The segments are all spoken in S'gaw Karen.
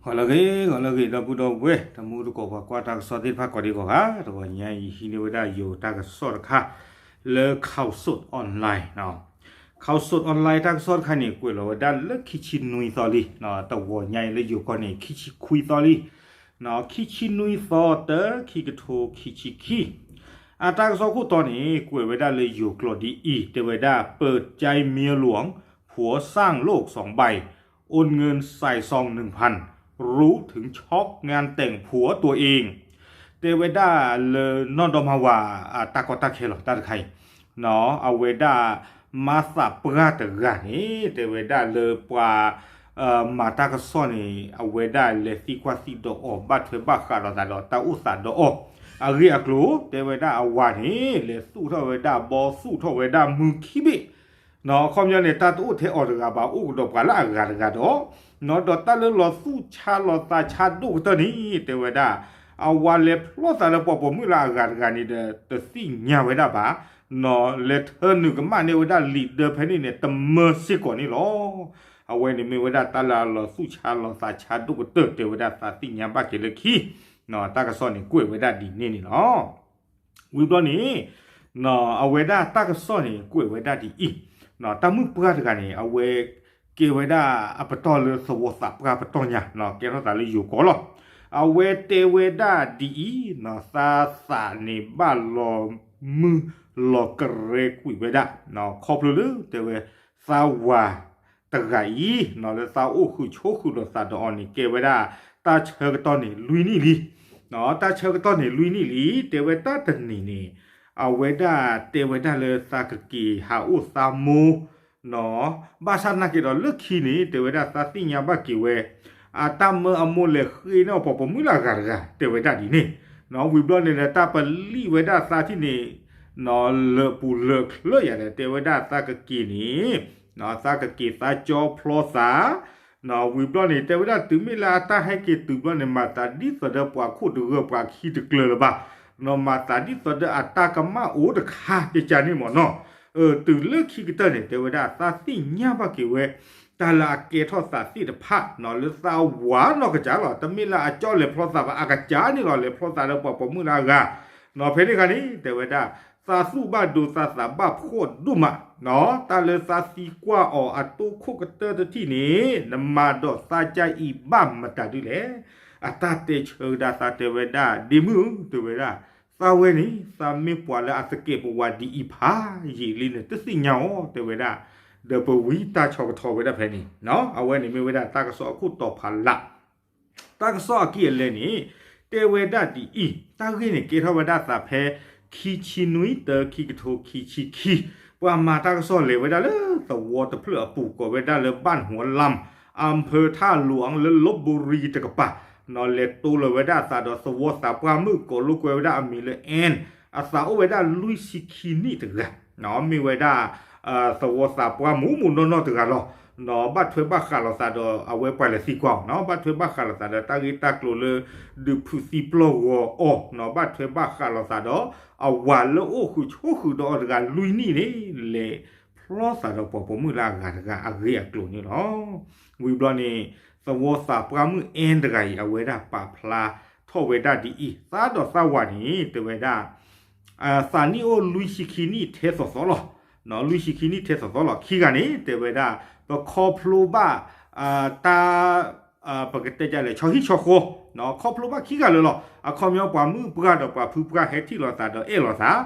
ဂီၤလၢအဂ့ၤ ဂီၤလၢအဂ့ၤ ဒီပုၢ်ဒီဝဲၢ် တမူတကိးပှၤကွၢ်တၢ်ကစီၣ်သ့ၣ်တဖၣ်ကိးဒံကိးဂၤ တဂီၤညါအံၤဟံးန့ၢ်ဝဲဒၣ်ယိၤတၢ်ကစီၣ်တခါ လၢ Khaosod Online, Khaosod Online တၢ်ကစီၣ်တခါန့ၣ် ကွဲးလီၤဝဲဒၣ်လၢခံဆံနွံသီလံ, တဂီၤညါအံၤလၢယိၤကီၢ်န့ၣ် ခံဆံခွံသီလံ, ခံဆံနွံသီ တၢ ခံကထိ ခံဆံခံ အတၢ်ကစီၣ်ခိၣ်တီန့ၣ် ကွဲးဝဲဒၣ်လၢယိၤကျိာ်ဒ်အံၤ, တဲဝဲဒၣ် เปิดใจเมียหลวง ผัวสร้างโลกสองใบ โอนเงินใส่ซองหนึ่งพัน รู้ถึงช็อกงานแต่งผัวตัวเอง တဲဝဲဒၣ်လၢနီၢ်ဒီမါဝၤ တၢ်ကီတၢ်ခဲလီၤ တၢ်တခါအံၤ, အဝဲဒၣ် မါသးပှၢ်တဂၤန့ၣ် တဲဝဲဒၣ်လၢပှၤ မၤတၢ်ကစီၣ်န့ၣ် အဝဲဒၣ်လဲၤသံကွၢ်သံဒီးအီၤ ဘၣ်ထွဲဘၣ်ဃးလိာ်သးဒီးတၢ်အိၣ်သးဒီးအီၤ အဂ့ၢ်အကျိၤ တဲဝဲဒၣ်အဝၤန့ၣ် လဲၤသူၣ်ထီၣ်ဝဲဒၣ်ဘီ သူၣ်ထီၣ်ဝဲဒၣ်မုၢ်ခံဘ့ၣ်, အခီပညီန့ၣ် တၢ်တအိၣ်ထဲအီၤတဂၤဘၣ် အိၣ်ကဒီးပှၤလၢအဂၤတဂၤဒီး ဒီးတၢ်လၢလီၤသူၣ်ဆါလီၤသးဆါဒိၣ်ကတၢၢ်န့ၣ် တဲဝဲဒၣ် အဝၤလဲၤဖျီသးလၢပှၤပိာ်မုၣ်လၢအဂၤတဂၤန့ၣ်ဒီး တသ့ၣ်ညါဝဲဒၣ်ဘၣ်, လဲၤထၢနုာ်ကမၣ်န့ၢ်ဝဲဒၣ်လံာ်ဒၢဖဲန့ၣ်န့ၣ် တမၢစ့ၢ်ကီးန့ၣ်လီၤ. အဝဲန့ၣ်မ့ၢ်ဝဲဒၣ်တၢ်လၢအလီၤသူၣ်ဆါလီၤသးဆါဒိၣ်ကတၢၢ် တဲဝဲဒၣ်သးသ့ၣ်ညါဘၣ်က့ၤလၢခံ, တၢ်ကစီၣ်န့ၣ်ကွဲးဝဲဒၣ်ဒ်န့ၣ်န့ၣ်လီၤ. ဝံၤဘျီန့ၣ် အဝဲဒၣ်တၢ်ကစီၣ်န့ၣ် ကွဲးဝဲဒၣ်ဒ်အံၤ, တၢ်မုၣ်ပှၢ်တဂၤန့ၣ် အဝဲကဲဝဲဒၣ်အပတီၢ်လၢသဝီသးပှၢ်ပတီၢ်ညါ, ကဲထီၣ်သးလၢယိၤကီၢ်လီၤ. အဝဲတဲဝဲဒၣ်ဒ်အံၤ, သးသးန့ၣ်ဘၣ်လီၤမုၢ်လီၤကရဲကွံာ်ဝဲဒၣ်, ခီဖျိလၢတဲဝဲ သးဝၤတဂၤအံၤ လၢသးအိၣ်ဃုာ်ဆိးဃုာ်လိာ်သးဒီးအီၤန့ၣ် ကဲဝဲဒၣ်တၢ်ဆၢကတီၢ်န့ၣ်လွံၢ်နံၣ်လံ, တၢ်ဆၢကတီၢ်န့ၣ်လွံၢ်နံၣ်လံ, တဲဝဲတၢ်တနံၤန့ၣ် အဝဲဒၣ်တဲဝဲဒၣ်လၢသးကက့ၤဟးအိၣ်သးမိၢ်, ဘၣ်ဆၣ်နာ်က့ၤဒီးလၢခံန့ၣ် တဲဝဲဒၣ်သးသ့ၣ်ညါဘၣ်က့ၤဝဲ အတၢ်မၢအမိၢ်လဲၤဃ့န့ၢ်အီၤပှၤပိာ်မုၣ်လၢအဂၤတဂၤ တဲဝဲဒၣ်ဒ်န့ၣ်, ဝံၤဘျီန့ၣ်ဒီး တၢ်ပလံၣ်ဝဲဒၣ်သးထံၣ်န့ၣ် လၢာ်ပူၤလၢာ်ချၢယၤဒီး တဲဝဲဒၣ်သးကက့ၤန့ၣ် သးကက့ၤသးကၠီဖျီသး, ဝံၤဘျီန့ၣ် တဲဝဲဒၣ်တုၤမ့ၢ်လၢအတၢ်ဟဲက့ၤတုၤဘျီန့ၣ် မၤသးဒ်သိးဒီးပှၤခိၣ်တဂၢၢ်ပှၤခံတကျၢၤလၢၤဘၣ်, မၤသးဒ်သိးဒီးအတၢ်ကမၣ်အိၣ်တခါကကန့ၣ်မ့ၢ်နီၤ, တုၤလၢခံကတၢၢ်န့ၣ် တဲဝဲဒၣ်သးသ့ၣ်ညါဘၣ်က့ၤဝဲ တၢ်လၢအကဲထီၣ်သးသ့ၣ်တဖၣ် လၢသးဝၤနီၢ်ကစၢ်လီၤ, တမ့ၢ်လၢအကၠီလဲၤဖျီသးဘၣ် အကစၢ်န့ၣ်လီၤ လဲၤဖျီသးလၢပှၤပိာ်မုၣ်လၢအဂၤ, ဖဲန့ၣ်အခါန့ၣ် တဲဝဲဒၣ် သးသူၣ်ဘၣ်ဒိသးသးဘၣ်ဖှီၣ်ဒိၣ်မး, တၢ်လၢသးသံကွၢ်အီၤအတိခိၣ်ကတၢၢ်တထံၣ်န့ၣ် နမၤဒီးသးကါအံၤဘၣ်မတၤဒုလဲၣ်, အတၢ်တဲဆၢကဒါသးတဲဝဲဒၣ် ဒ့မုၣ်ဧၢ တဲဝဲဒၣ် သးဝဲန့ၣ် သးမ့ၢ်ပှၤလၢအသကဲးပဝးဒ်အံၤဖးယံာ်လံန့ၣ် တသ့ၣ်ညါအီၤ တဲဝဲဒၣ်, ဒီးပဝံတၢ်ဆီကထီဝဲဒၣ်ဖဲန့ၣ်, အဝဲန့ၣ်မ့ၢ်ဝဲဒၣ်တၢ်ကစီၣ်အခိၣ်တီဖးလး, တၢ်ကစီၣ်အကံၢ်အလဲန့ၣ် တဲဝဲဒၣ်ဒ်အံၤ, တၢ်ဂ့ၢ်န့ၣ်ကဲထီၣ်ဝဲဒၣ်သးဖဲ ခံဆံနွံ တၢ ခံကထိခံဆံခံ, ပှၤမၤတၢ်ကစီၣ်လဲၤဝဲဒၣ်လၢသဝီတဖျၢၣ်အပူၤ ကိးဝဲဒၣ်လၢ บ้านหัวลำ อำเภอท่าหลวง လၢ ลพบุรี တကပၤ လဲၤတိလီၤဝဲဒၣ်အသးဒီးသဝီသးပှၢ်မုၣ်ကိးလိာ်ကွဲဝဲဒၣ်အမံၤလၢ Ann, အသးအိၣ်ဝဲဒၣ်လွံၢ်ဆံခံနံၣ်တဂၤ, မ့ၢ်ဝဲဒၣ် သဝီသးပှၢ်မုၣ်မုၣ်နီၢ်နီၢ်တဂၤလီၤ, ဘၣ်ထွဲဘၣ်ဃးလိာ်သးဒီးအဝဲပှၤလဲၤသံကွၢ်အီၤ, ဘၣ်ထွဲဘၣ်ဃးလိာ်သးဒီးတၢ်ဂ့ၢ်တၢ်ကျိၤလၢ ဒုးဖုးသံပျီၢ်ဂီၤအီၤ, ဘၣ်ထွဲဘၣ်ဃးလိာ်သးဒီး အဝၤလၢအိၣ်ဃုာ်ဆိးဃုာ်ဒီးအီၤတဂၤလွံၢ်နံၣ်န့ၣ် လဲၤဖျီသးဒီးပှၤပိာ်မုၣ်လၢအဂၤတဂၤအဂ့ၢ်အကျိၤန့ၣ်လီၤ. ဝံၤဘျီန့ၣ် သဝီသးပှၢ်မုၣ် Ann တဂၤအံၤ အဝဲဒၣ်ပာ်ဖျါထီၣ်ဝဲဒၣ်ဒ်အံၤ, သးဒီးသးဝၤန့ၣ် တဲဝဲဒၣ် သးနံၣ်အိၣ်လွံၢ်ဆံခံနံၣ်ထဲသိးသိးလီၤ, လွံၢ်ဆံခံနံၣ်ထဲသိးသိးလီၤ. ခံဂၤန့ၣ် တဲဝဲဒၣ် ပခီဖျိဘၣ် တၢ် ပကတဲဒ်လဲၣ် ဆီဟံၣ်ဆီဃီ, ခီဖျိဘၣ်ခံဂၤလၢာ်လီၤ. အခီပညီပှၤမုၣ်ပှၢ်ဒီးပှၤဖုပှၢ်ဟဲထံၣ်လိာ်သးဒီးအဲၣ်လိာ်သး,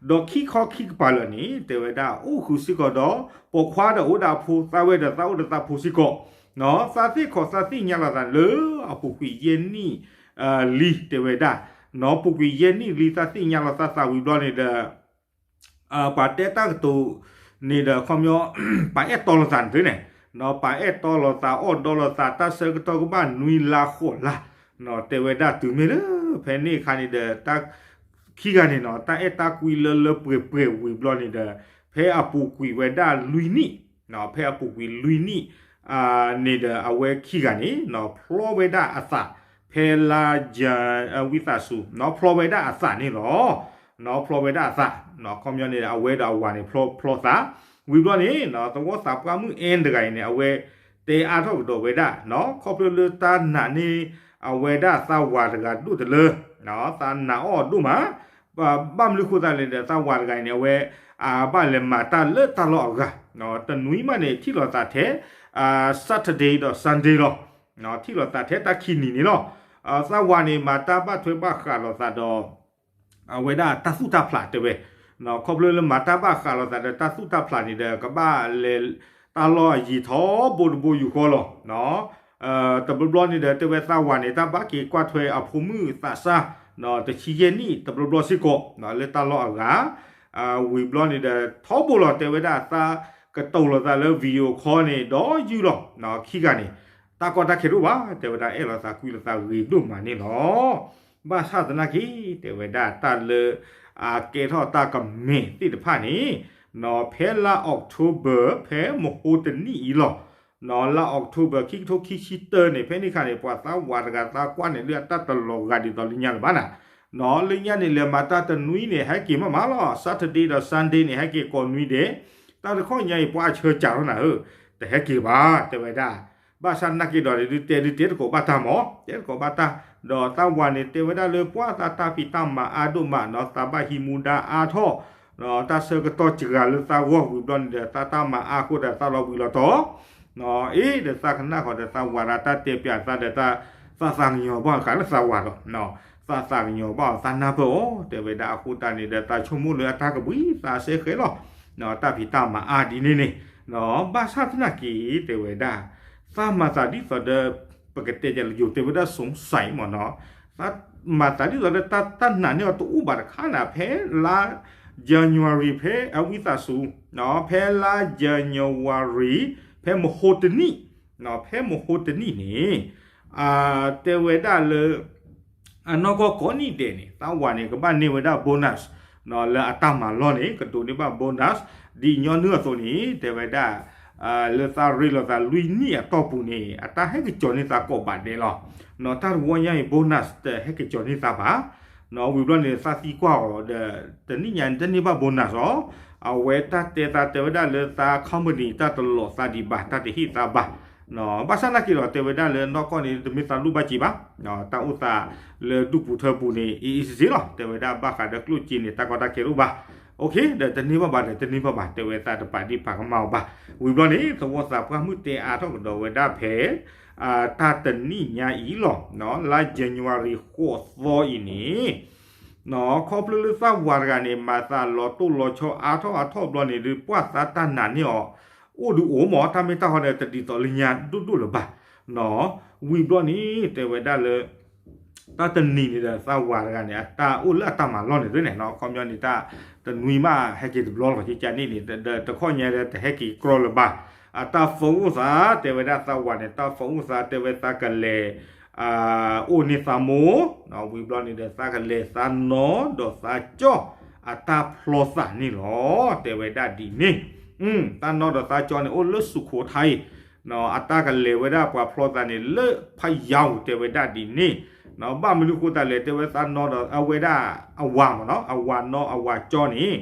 ဒီးခံခီခံကပၤလၢာ်န့ၣ် တဲဝဲဒၣ် အိၣ်ဃုာ်စ့ၢ်ကီးဒီး ပိာ်ခွါဒီးအိၣ်ဒီးအဖိ, သးဝဲဒီးသးအိၣ်ဒီးသးဖိစ့ၢ်ကီး, သးသ့ၣ်ခီၣ်သးသ့ၣ်ညါလိာ်သးလၢအပူၤကွံာ်ယဲၢ်နံၣ်လံ တဲဝဲဒၣ်, ပူၤကွံာ်ယဲၢ်နံၣ်လံ သးသ့ၣ်ညါလိာ်သးသးဝံၤဘျီန့ၣ်ဒီး ပှၤတဲတၢ်ကတိၤန့ၣ်ဒီး ခီပညီ ပှၤအဲၣ်တီလိာ်သးန့ၣ်သုန့ၣ်, ပှၤအဲၣ်တီလိာ်သး အီၣ်ဒီလိာ်သး တၢ်ဆၢကတီၢ်ကဘၣ်နွံလါဃိးလါ, တဲဝဲဒၣ်တုၤမ့ၢ်လၢ ဖဲန့ၣ်အခါန့ၣ်ဒီး တၢ်ခံဂၤန့ၣ်နီၤ တၢ်အဲၣ်တၢ်ကွံလၢလၢပှဲၤပှဲၤဝံၤဘျီန့ၣ်ဒီး ဖဲအပူၤကွံာ်ဝဲဒၣ်လွံၢ်နံၣ်, ဖဲအပူၤကွံာ်လွံၢ်နံၣ် န့ၣ်ဒီး အဝဲခံဂၤန့ၣ် ဖျီဝဲဒၣ်အသး ဖဲလါယ ဝံသးစူၤ ဖျီဝဲဒၣ်အသးန့ၣ်လီၤ. ဖျီဝဲဒၣ်အသး, ခီပညီန့ၣ် အဝဲဒီးအဝၤန့ၣ် ဖျီသး, ဝံၤဘျီန့ၣ် သဝီသးပှၢ်မုၣ် Ann တဂၤအံၤန့ၣ် အဝဲ တဲအါထီၣ်ကဒီးဝဲဒၣ် ခီဖျိလၢတၢ်နာ်န့ၢ် အဝဲဒၣ်သးဝၤတဂၤဒိၣ်တလၢ သးနာ်အီၤဒိၣ်မး, ဘၣ်မနုၤဃိသတးလဲၣ်ဒီး သးဝၤတဂၤအံၤန့ၣ် အဝဲ အဘၣ်လဲၤမၤတၢ်လၢတၢ်လီၢ်အဂၤ, တနွံမးန့ၣ် ထံၣ်လိာ်သးထဲ Saturday ဒီး Sunday လီၤ. ထံၣ်လိာ်သးထဲတၢ်ခံနံၤန့ၣ်လီၤ. သးဝၤန့ၣ် မၤတၢ်ဘၣ်ထွဲဘၣ်ဃးလိာ်သးဒီး အဝဲဒၣ်တၢ်သူၣ်တၢ်ဖျးတဲဝဲ, ခီဖျိလၢမၤတၢ်ဘၣ်ဃးလိာ်သးဒီးတၢ်သူၣ်တၢ်ဖျးန့ၣ်ဒီး ကဘၣ်လဲၤတၢ်လီၢ်အယံၤထီဘိတဘိယူၢ်ဃီလီၤ. တဘျီဘျီန့ၣ်ဒီး တဲဝဲသးဝၤန့ၣ် တၢ်ဘၣ်က့ၤကွၢ်ထွဲအဖိမုၣ်သးစၢ် တဆံယဲၢ်နံၣ် တဘျီဘျီစ့ၢ်ကီး လၢတၢ်လီၢ်အဂၤ ဝံၤဘျီန့ၣ်ဒီး ထီဘိလီၤ တဲဝဲဒၣ်သးကတိၤလိာ်သးလၢ video call န့ၣ် ဒီးယုၢ်လီၤ. ခံဂၤန့ၣ် တၢ်ကီတၢ်ခဲတအိၣ်ဘၣ် တဲဝဲဒၣ် အဲၣ်လိာ်သးကွံလိာ်သးဂ့ၤဒိၣ်မးန့ၣ်လီၤ. ဘၣ်ဆၣ်သနာ်က့ တဲဝဲဒၣ်တၢ်လၢ အကဲထီၣ်တၢ်ကမၣ်သ့ၣ်တဖၣ်န့ၣ် ဖဲလါ October ဖဲမဟိတနံၣ်အံၤလီၤ. လါ October ခံကထိခံဆံတၢန့ၣ် ဖဲန့ၣ်အခါန့ၣ် ပှၤသးဝၤတဂၤသးကွၢ်န့ၣ် လၢအတၢ်တလီၤဂာ်ဒ်သိးလၢညါလၢၤဘၣ်နၤ, လၢညါန့ၣ် လဲၤမၤတၢ်တနွံန့ၣ် ဟဲက့ၤမးမးလီၤ. Saturday ဒီး Sunday န့ၣ် ဟဲက့ၤကိးနွံဒဲး, တၢ်တခီညါအံၤ ပှၤအဆၢကၢ်ထီၣ်နၤဧၢ, တဟဲက့ၤဘၣ် တဲဝဲဒၣ်. ဘၣ်ဆၣ်သနာ်က့ဒီး ဒုးတဲဒုးတဲတကိးဘၣ်တၢ်မး တဲတကိးဘၣ်တၢ်, ဒီးသးဝၤန့ၣ် တဲဝဲဒၣ်လၢပှၤသးတၢ်ဖံးတၢ်မၤအါဒိၣ်မးနီၤ သးဘၣ်ဟံးမူဒါအါထီၣ် တၢ်ဆၢကတီၢ်စှၤလၢသးဂီၢ်ဝံၤဘျီန့ၣ်ဒီး သးတၢ်မၤအါဃိဒီးသးလီၤဘှံးလီၤတီၤ, အ့ ဒီးသးကနၣ်ဃီဒီးသးဝၤဒၣ်တၢ်တဲပၠးသးဒီး သးသးကညီၤဘၣ်ဃးလၢသးဝၤဒီး သးသးကညီၤဘၣ်အီၤ သးနၢ်ပၢၢ်အီၤ တဲဝဲဒၣ်အဃိသတးန့ၣ်ဒီး သးဆိကမိၣ်လၢအတၢ်ကဘှံးသးစဲဃဲလီၤ, တၢ်ဖံးတၢ်မၤအါဒ်န့ၣ်န့ၣ်, ဘၣ်ဆၣ်သနာ်က့ တဲဝဲဒၣ် သးမၤသးဒ်သိးဒီး ပကတဲယၤလၢယိၤတဲဝဲဒၣ် စူးစမ်း မ့ၢ်နီၤ, သးမၤသးဒ်သိးဒီး တၢ်နာ်န့ၢ်အီၤတအိၣ်ဘၣ်တခါနၤ ဖဲလါ January ဖဲအဝံသးစူၤ, ဖဲလါ January ဖဲမဟိတနံၣ်, ဖဲမဟိတနံၣ်န့ၣ် တဲဝဲဒၣ်လၢ အနီၢ်ကီၢ်ကိးနံၣ်ဒဲးန့ၣ် သးဝၤန့ၣ် ကဘၣ်န့ၢ်ဝဲဒၣ် bonus လၢအတၢ်မၤလီၢ်န့ၣ် ကဒိးန့ၢ်ဘၣ် bonus ဒ်ညီနုၢ်အသိးန့ၣ် တဲဝဲဒၣ် လၢသးရ့လိာ်သးလွံၢ်နံၣ်အတီၢ်ပူၤန့ၣ် အတၢ်ဟဲက့ၤကၠီၤန့ၢ်သးကိးဘးဒဲးလီၤ. တၢ်တဝီညါအံၤ bonus တဟဲက့ၤကၠီၤန့ၢ်သးဘၣ်. ဝံၤဘျီန့ၣ် သးသံကွၢ်အီၤဒီး တနံၣ်ညါန့ၣ် တန့ၢ်ဘၣ် bonus အီၤ, အဝဲတၢ်တဲသးတဲဝဲဒၣ်လၢသး company တၢ်တလိးသးဒံးဘၣ် တၢ်တဟ့ၣ်သးဘၣ်. ဘၣ်ဆၣ်သနာ်က့ဒီး တဲဝဲဒၣ်လၢနီၢ်ကီၢ်န့ၣ် တမ့ၢ်သးလိၣ်ဘၣ်စ့ဘၣ်, တၢ်အိၣ်သးလၢဒူၣ်ပူၤထၢပူၤန့ၣ် အ့အ့စ့စ့လီၤ. တဲဝဲဒၣ်ဘၣ်ဃးဒီးကျိၣ်စ့န့ၣ် တၢ်ကီတၢ်ခဲတအိၣ်ဘၣ်. ဒီးတန့ၢ်ဘၣ်ဘၣ်ဒီး တန့ၢ်ဘၣ်ဘၣ် တဲဝဲသးတပာ်ဒံးပာ်ကမၣ်အီၤဘၣ်. ဝံၤဘျီန့ၣ် သဝီသးပှၢ်မုၣ်တဲအါထီၣ်ကဒီးဝဲဒၣ်ဖဲ တၢ်တနံၣ်ညါအံၤလီၤ. လါ January ဃိးသီအံၤန့ၣ် ခီဖျိလၢသးဝၤတဂၤန့ၣ် မၤသးလီၤတိၢ်လီၤဆီအါထီၣ်အါထီၣ်ဘျီန့ၣ်ဒီး ပှၤသးတၢ်နာ်န့ၢ်အီၤ အိၣ်ဒုးအိၣ်မး တၢ်မ့ၢ်တၢ်ဟီဒီး တဒ်သိးလၢညါဒိၣ်ဒိၣ်လၢၤဘၣ်. ဝံၤဘျီန့ၣ် တဲဝဲဒၣ်လၢ တၢ်တနံၤန့ၣ်ဒီး သးဝၤတဂၤန့ၣ် အတၢ်အိၣ်လၢအတၢ်မၤလီၢ်န့ၣ်သ့န့ၣ် ခီပညီန့ၣ် တၢ်တနွံမးဟဲက့ၤတဘျီလီၤ ကကန့ၣ်န့ၣ် တခီညါဒီး တဟဲက့ၤကြီလၢၤဘၣ်. အတၢ် phone အိၣ်သး တဲဝဲဒၣ်သးဝၤန့ၣ် တၢ် phone အိၣ်သး တဲဝဲသးကလဲၤ အိၣ်န့ၢ်သးမိၢ်, ဝံၤဘျီန့ၣ်ဒီး သးကလဲၤသးနီၢ်ဒီးသးကၠီ အတၢ်ဖျီသးန့ၣ်လီၤ. တဲဝဲဒၣ်ဒ်န့ၣ် သးနီၢ်ဒီးသးကၠီန့ၣ် အိၣ်လၢစူးခိးထါအံၤ အတၢ်ကလဲၤဝဲဒၣ်ပှၤဖျီသးန့ၣ် လၢဖယၢၣ် တဲဝဲဒၣ်ဒ်န့ၣ်, ဘၣ်မနုၤဃိသတးလဲၣ် တဲဝဲသးနီၢ်ဒီးအဝဲဒၣ်အဝၤမ့ၢ်နီၤ အဝၤနီၢ်အဝၤကၠီန့ၣ်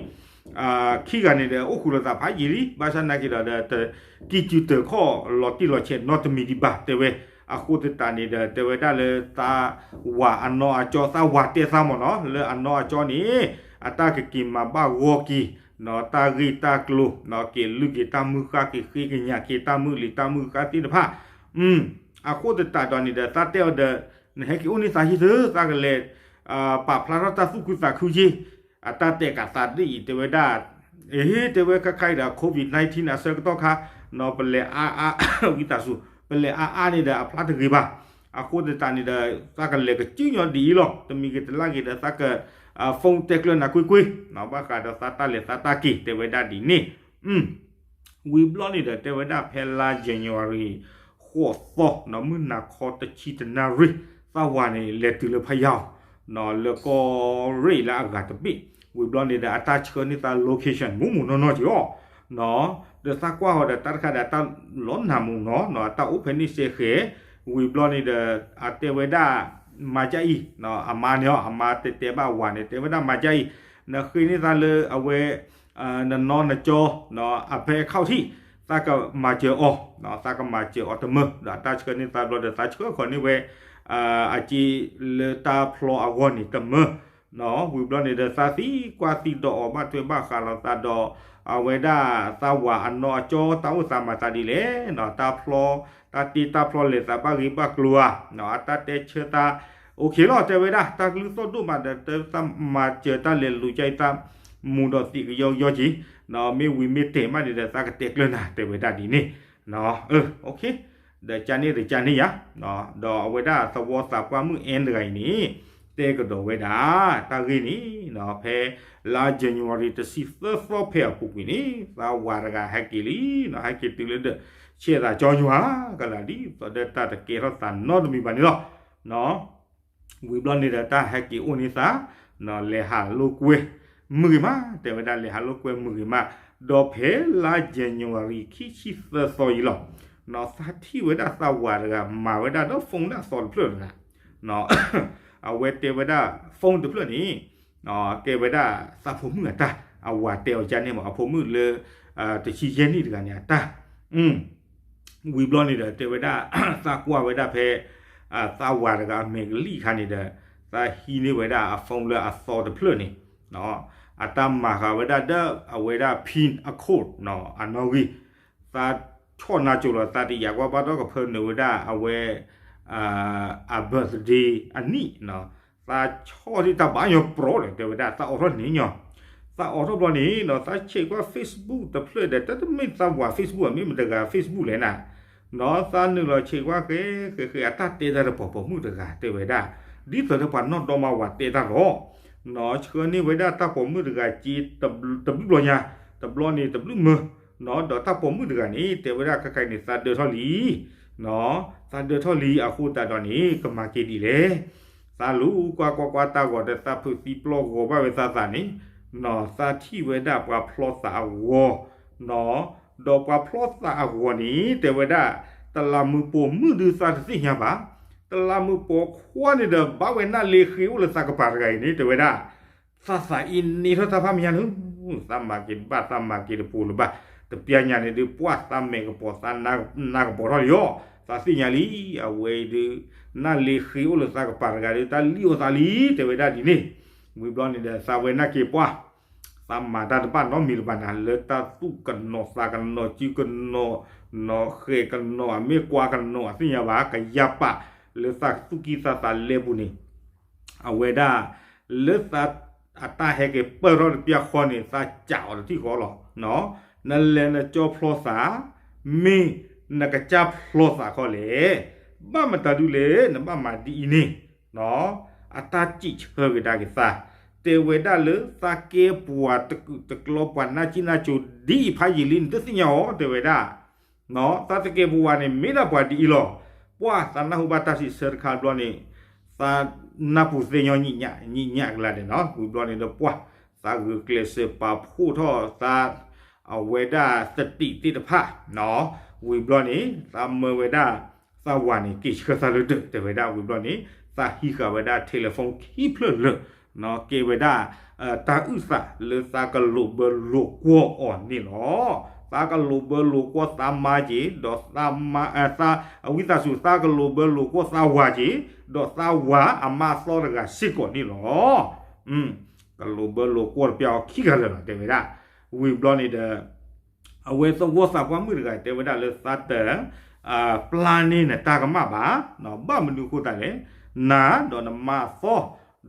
ခံဂၤန့ၣ်ဒီး အိၣ်ဃုာ်လိာ်သးဖးယံာ်လံ ဘၣ်ဆၣ်သနာ်က့ဒီး တကံၢ်စုတၢ်ခီၣ်လီၤတံၢ်လီၤဆဲးနီတမံၤဒံးဘၣ် တဲဝဲ, အဃိသတးန့ၣ်ဒီး တဲဝဲဒၣ်လၢသးဝၤအနီၢ်အကၠီ သးဝၤတဲသးမ့ၢ်နီၤ လၢအနီၢ်အကၠီန့ၣ် အတၢ်ကက့ၤမၤဘၣ်ဂီၢ်က့ၤ တၢ်ဂ့ၢ်တၢ်ကျိၤ က့ၤလုၢ်က့ၤတၢ်မုၢ်ဃၢ် က့ၤဃ့ကညးက့ၤတၢ်မုၢ်လံၤတၢ်မုၢ်ဃၢ်သ့ၣ်တဖၣ် အဃိသတးဒီးန့ၣ်ဒီး သးတဲအီၤဒီး နဟဲက့ၤအိၣ်န့ၢ်သးဟံၣ်သု သးကလဲၤ ပာ်ဖျါထီၣ်တၢ်သူၣ်ခုသးခုက့ၤ အတၢ်တဲကးသးဒ်အံၤ တဲဝဲဒၣ်, အ့ တဲဝဲခါခါအံၤဒီး COVID nineteen အဆၢကတီၢ်ခါ ပလဲၤအါအါ ဝံသးစူၤ ပလဲၤအါအါန့ၣ်ဒီး အဖျါတဂ့ၤဘၣ်. အဃိသတးန့ၣ်ဒီး သးကလဲၤကစုၣ်ညီဒ်အံၤလီၤ. တမံၤဂ့ၤတလါဂ့ၤဒီး သးက phone တဲကျၢၤနၤကွ့ၢ်ကွ့ၢ် ဘၣ်ဃးဒီးသးတၢ်လဲၤသးတၢ်က့ၤ တဲဝဲဒၣ်ဒ်န့ၣ် ဝံၤဘျီန့ၣ်ဒီး တဲဝဲဒၣ်ဖဲလါ January ဃိးသီ မုၢ်နၤခီတဆံတနၣ်ရံၣ် သးဝၤန့ၣ် လဲၤတုၤလၢဖယၢၣ် လၢကီၢ်ရ့ၣ်လၢအဂၤတဘ့ၣ် ဝံၤဘျီန့ၣ်ဒီး အတၢ်ဆှၢန့ၢ်သး location မူးမူးနီၢ်နီၢ်က့ၤအီၤ ဒီးသးကွၢ်ဃီၤဒီး တၢ်တခါဒီး အတၢ်လီၤနးမူးနီၢ် အတၢ်အိၣ်ဖဲန့ၣ်စဲဃဲ ဝံၤဘျီန့ၣ်ဒီး အတဲဝဲဒၣ် မၤကၢ်အံၤ အမါန့ၣ်အီၤ အမါတဲတဲဘၣ်ဝၤန့ၣ် တဲဝဲဒၣ်မၤကၢ်အံၤ နဃ့န့ၢ်သးလၢအဝဲ နနီၢ်နကၠီ အဖဲအခီၣ်ထံး သးကမၤစၢၤအီၤ, သးကမၤစၢၤအီၤတမၢ, ဒီးအတၢ်ဆှၢန့ၢ်သးဘျီဒီး သးဆှၢဃီၤန့ၢ်ဝဲ အစ့လၢတၢ်ဖျီအဂီၢ်န့ၣ်တမၢ, ဝံၤဘျီန့ၣ်ဒီး သးသံကွၢ်သံဒိးအီၤ ဘၣ်ထွဲဘၣ်ဃးလီၤသးဒီး အဝဲဒၣ်သးဝၤအနီၢ်အကၠီ တၢ်အိၣ်သးမၤသးဒ်လဲၣ်, တၢ်ဖျီ တၢ်တ့တၢ်ဖျီလဲၤသးဘၣ်ဂ့ၤဘၣ်ကျိၤဧါ, အတၢ်တဲဆၢသး အိၣ်ခ့လီၤ တဲဝဲဒၣ် တၢ်ကလုၢ်သီၣ်ဒိၣ်မးဒီး တၢ်မၤစၢၤတၢ်လဲၤလူၤကၢ်အံၤ သးမူဒီးသံးကယီကယီက့ၤ, မ့ၢ်ဝံၤမ့ၢ်တဲာ်မးန့ၣ်ဒီး သးကတဲာ်ကျၢၤနၤ တဲဝဲဒၣ်ဒ်န့ၣ်, ဒီးကန့ၣ်တကန့ၣ်ယၤ, ဒီးအဝဲဒၣ်သဝီသးပှၢ်မုၣ်အဲၣ်တဂၤအံၤန့ၣ် တဲကဒီးဝဲဒၣ် တၢ်ဂ့ၢ်န့ၣ် ဖဲလါ January တဆံသၢသီဖဲအပူၤကွံာ်န့ၣ် သးဝၤတဂၤဟဲက့ၤလံ, ဟဲက့ၤတုၤလၢဒီး ဆဲးသးကၠီယွၤကလၤ ဒ်သိးဒီးတၢ်တကဲထီၣ်သးနီတမံၤဘၣ်န့ၣ်လီၤ. ဝံၤဘျီန့ၣ်ဒီး တၢ်ဟဲက့ၤအိၣ်န့ၢ်သး လဲၤဟးလိာ်ကွဲမုာ်ဂ့ၤမး, တဲဝဲဒၣ် လဲၤဟးလိာ်ကွဲမုာ်ဂ့ၤမး, ဒီးဖဲလါ January ခံဆံသၢသီအံၤလီၤ, သးထံၣ်ဝဲဒၣ်သးဝၤတဂၤ မၤဝဲဒၣ်ဒီး phone ဒၣ်သီတဖျၢၣ်တဂၤ, အဝဲတဲဝဲဒၣ် phone တဖျၢၣ်န့ၣ် ကဲဝဲဒၣ်သးဖိမုၣ်အတၢ်, အဝၤတဲအီၤကန့ၣ်မး အဖိမုၣ်လၢ တဆံယဲၢ်နံၣ်တဂၤန့ၣ်အတၢ် ဝံၤဘျီန့ၣ်ဒီး တဲဝဲဒၣ် သးကွၢ်ဝဲဒၣ်ဖဲ သးဝၤတဂၤအမဲာ်ကလံၣ်အခါန့ၣ်ဒီး သးဟံးန့ၢ်ဝဲဒၣ်အ phone လၢအသီတဖျၢၣ်န့ၣ်, အတၢ်မၤဃာ်ဝဲဒၣ်ဒီး အဝဲဒၣ် pin အ code အနီၣ်ဂံၢ်, သးဆီၣ်နါကိၤလီၤ သးတယာ်ကွၢ်ဘၣ်ဒီးကဖၢနုာ်ဝဲဒၣ်အဝဲ အ birthday အနံၣ်, သးဆီၣ်ဒ်တၢ်ဘၣ်ညီပြီဒီး တဲဝဲဒၣ် သးအိးထီၣ်န့ၣ်ညီ, သးအိးထီၣ်ဘျီန့ၣ်ဒီး သးဆဲးကွၢ် Facebook တဖျၢၣ်ဒီး တမ့ၢ်သးဝၤ Facebook မ့ၢ်မတၤတဂၤ Facebook လဲၣ်နၤ, ဒီးသးနုာ်လီၤဆဲးကွၢ်ဃဲဃဲဃဲ အတၢ်တဲတၢ်ဒီးပှၤပိာ်မုၣ်တဂၤ တဲဝဲဒၣ် ဒ်သိးဒီးပှၤနီၢ်ဒီမါဝၤတဲတၢ်လီၤ, ဆှၢန့ၢ်ဝဲဒၣ်တၢ်ပိာ်မုၣ်တဂၤက့ တဘျုးဘျီညါ, တဘျီန့ၣ်တဘျုးမၢ, ဒီးတၢ်ပိာ်မုၣ်တဂၤန့ၣ် တဲဝဲဒၣ် ခဲခါအံၤန့ၣ် သးဒၢထီၣ်လံ သးဒၢထီၣ်လံအဃိသတးဒီးန့ၣ် ကမၤက့ၤဒ်လဲၣ်, သးလူၤကွၢ်ကွၢ်ကွၢ်တၢ်ဂီၤဒီး သးဖုးသံပျီၢ်ဂီၤဘၣ်ဝဲသးသးန့ၣ်, သးထံၣ်ဝဲဒၣ်ပှၤဖျီသးအဂီၤ, ဒီးပှၤဖျီသးအဂီၤန့ၣ် တဲဝဲဒၣ် တလးမူးပိာ်မုၣ်ဒုးသးတသ့ၣ်ညါဘၣ်, တလးမူးပိာ်ခွါန့ၣ်ဒီး ဘၣ်ဝဲနၢ်လ့ဃ့အိၣ်လၢသးကပၤတဂၤအံၤန့ၣ် တဲဝဲဒၣ် သးသးအံၤန့ၢ်ထီၣ်တၢ်ဖးမ့ၢ်ညါလၢ သးမၤက့ၤတဘၣ် သးမၤက့ၤတပူၤလၢၤဘၣ်, တပျၢ်ညါန့ၣ်ဒုး ပှၢ်သးမဲာ်ကပီၤ သးနါကပီၤထီၣ်လံအီၤ, သးသ့ၣ်ညါလံ, အဝဲအံၤဒုး နၢ်လ့ဃ့အိၣ်လၢသးကပၤတဂၤဒီး တၢ်လံၣ်အိၣ်သးလံ တဲဝဲဒၣ်ဒ်န့ၣ်, ဝံၤဘျီန့ၣ်ဒီး သးဝဲနၢ်က့ၤပှၢ် သးမၤတၢ်တဘၣ်နီတမံၤလၢၤဘၣ်နၤ လၢတၢ်သူၣ်ကနိးသးကနိးစုကနိး, နီၢ်ဃဲးကနိး အမ့ၢ်ကွၢ်ကနိး အသ့ၣ်ညါဘၣ် ကယၢ်ပာ်လၢသးသူၣ်ကံၢ်သးသးလဲပူၤန့ၣ်, အဝဲဒၣ် လၢသးအတၢ်ဟဲက့ၤပၢၢ်ထီၣ်တပျၢ်ဃီန့ၣ် သးစံးအီၤတထံၣ်ဃီလီၤ, နလဲၤနကၠီဖျီသး မ့ၢ်နကစၢ်ဖျီသးခီလဲၣ်, ဘၣ်မတၤဒုလဲၣ် နဘၣ်မၤဒ်အံၤန့ၣ် အတၢ်စံးဆၢကဒါက့ၤသး, တဲဝဲဒၣ်လၢသးကဲပှၤတကုာ်တကျီ ပှၤနၢ်ကံၣ်နၢ်ကိၤဒ်အံၤဖးယံာ်လံ နတသ့ၣ်ညါအီၤ တဲဝဲဒၣ်, သးတကဲပဝးန့ၣ် မ့ၢ်ဒၣ်ပှၤဒ်အံၤလီၤ, ပှၢ်သးနၢ်ဟူဘၣ်တၢ်စံးဆၢတခါဘျီန့ၣ်, သးနၢ်ပူၤသ့ညီညံ့ညံ့ညံ့ကလါဒဲးနီၤ, ဝံၤဘျီန့ၣ်ဒီးပှၢ် သးဂုာ်ကျဲးစၢးပာ်ဖှိၣ်ထီၣ်သး အဝဲဒၣ်သတံးသ့ၣ်တဖၣ်, ဝံၤဘျီန့ၣ် သးမၢဝဲဒၣ် သးဝၤန့ၣ် က့ၤဆှၢသးလၢဒၢး တဲဝဲဒၣ် ဝံၤဘျီန့ၣ် သးဟံးဃာ်ဝဲဒၣ် telephone ခံဖျၢၣ်လၢာ်, ကဲဝဲဒၣ် တၢ်အုၣ်သးလၢသးကလိာ်ဘၢလိာ်ကွီၢ်အီၤန့ၣ်လီၤ. သးကလိာ်ဘၢလိာ်ကွီၢ်သးမါက့ၤ, ဒီးသးမါ, သး, အဝံသးစူၤ သးကလိာ်ဘၢလိာ်ကွီၢ်သးဝၤက့ၤ, ဒီးသးဝၤအမါအသီတဂၤစ့ၢ်ကီးန့ၣ်လီၤ. ကလိာ်ဘၢလိာ်ကွီၢ်တပျၢ်အီၤခံဂၤလၢာ်လီၤ တဲဝဲဒၣ်. ဝံၤဘျီန့ၣ်ဒီး အဝဲသဝီသးပှၢ်မုၣ်တဂၤတဲဝဲဒၣ်လၢသးတ ပျၢ်န့ၢ်နတၢ်ကမၣ်ဘၣ်, ဘၣ်မနုၤအဃိသတးလဲၣ်, နၤဒီးနမါအသီ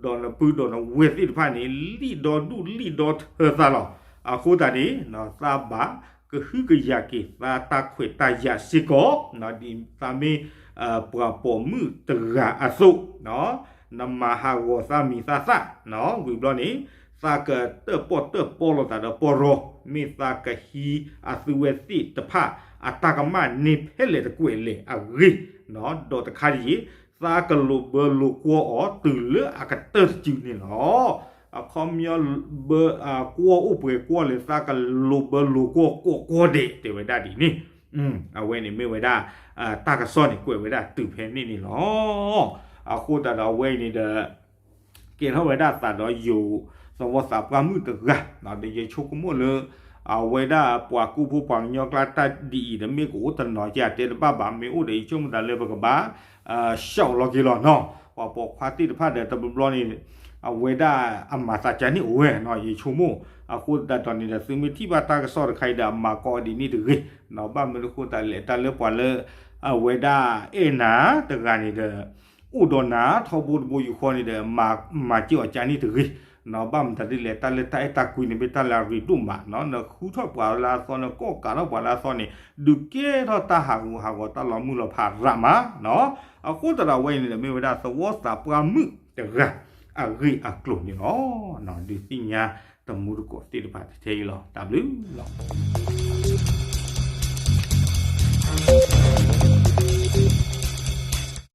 ဒီးနပုၢ်ဒီးနဝဲၢ်သ့ၣ်တဖၣ်န့ၣ် လံၣ်ဒီဒူၣ်လံၣ်ဒီထၢသးလီၤ. အဃိသတးန့ၣ် သးဘၣ်ကဟုကယာ်က့ၤသးတၢ်ခွဲးတၢ်ယာ်စ့ၢ်ကီး, ဒ်သးမ့ၢ် ပှၤပိာ်မုၣ်တဂၤအသိး, နမၤဟးဂီၤသးမံၤသးသၣ်, ဝံၤဘျီန့ၣ် သးကတၢၣ်ပီၣ်တၢၣ်ပီလိာ်သးဒီးပီၢ်ရီ, မ့ၢ်သးကဟံးအသုဝဲသ့ၣ်တဖၣ် အတၢ်ကမၣ်န့ၢ်ဖဲလဲၣ်တကွဲးလဲၣ်အဂ့ၢ်, ဒီးတခါဒ်အံၤ သးကလိာ်ဘၢလိာ်ကွီၢ်အီၤတုၤလၢအကတၢၢ်တစုန့ၣ်လီၤ. အခီပညီ ကွီၢ်အိၣ်ပှဲၤကွီၢ်လဲၣ် သးကလိာ်ဘၢလိာ်ကွီၢ်ကိးကွီၢ်ဒဲး တဲဝဲဒၣ်ဒ်န့ၣ်, အဝဲန့ၣ်မ့ၢ်ဝဲဒၣ် တၢ်ကစီၣ်န့ၣ်ကွဲးဝဲဒၣ်တုၤဖဲန့ၣ်န့ၣ်လီၤ. အဃိသတးဒီးအဝဲအံၤန့ၣ်ဒီး ကဲထီၣ်ဝဲဒၣ်သးဒီးယိၤသဝီသးပှၢ်မုၣ်တဂၤ, ဒီးယဆိကမိၣ်လၢ အဝဲဒၣ်ပှၤကူဖိပှၤကညီကျါတၢ်ဒ်အံၤဒီး မ့ၢ်ကအိၣ်တနီၤကတဲတဘၣ်ဘၣ် မ့ၢ်အိၣ်ဒီးယဆိကမိၣ်သးလၢပကဘၣ် ရှောက် လီၤက့ၤလီၤနီၤ. ပှၤပိာ်ခွါသ့ၣ်တဖၣ်ဒီးတဘျီဘျီန့ၣ် အဝဲဒၣ်အမၤသးကါန့ၣ်အိၣ်ဝဲနီၤ ယဆိကမိၣ်. အဃိသတးဒီးန့ၣ်ဒီး သုမ့ၢ်ထံၣ်ဘၣ်တၢ်ကစီၣ်တခါအံၤဒီး အမၤကိးဒ်န့ၣ်တဂ့ၤနီၤ. ဘၣ်မနုၤအဃိသတးလဲၣ် တၢ်လၢပှၤလၢ အဝဲဒၣ်အဲၣ်နၤတဂၤန့ၣ်ဒီး အိၣ်ဒီးနၤထီဘိတဘိယူၢ်ဃီန့ၣ်ဒီး မၤစၢၤအီၤကါန့ၣ်တဂ့ၤနီၤ. ဘၣ်မတၤဒ်လဲၣ် တၢ်လၢတၢ်အဲၣ်တၢ်ကွံန့ၣ် မ့ၢ်တၢ်လၢအရ့ဒိၣ်မးနီၤ. နဃုထီၣ်ပှၤလၢအသီ နကိးကးထီၣ်ပှၤလၢအသီန့ၣ် ဒုးကဲထီၣ်တၢ်ဟးဂူာ်ဟးဂီၤ တၢ်လီၤမုၢ်လီၤဖးရးမးနီၤ. အဃိသတးဒီးအဝဲအံၤန့ၣ်ဒီး မ့ၢ်ဝဲဒၣ်သဝီသးပှၢ်မုၣ်တဂၤ အဂ့ၢ်အကျိၤန့ၣ်လီၤ. ဒုးသ့ၣ်ညါတမူတကိးသ့ၣ်တဖၣ်ထဲအံၤလီၤ. တၢ်ဘျုးလီၤ.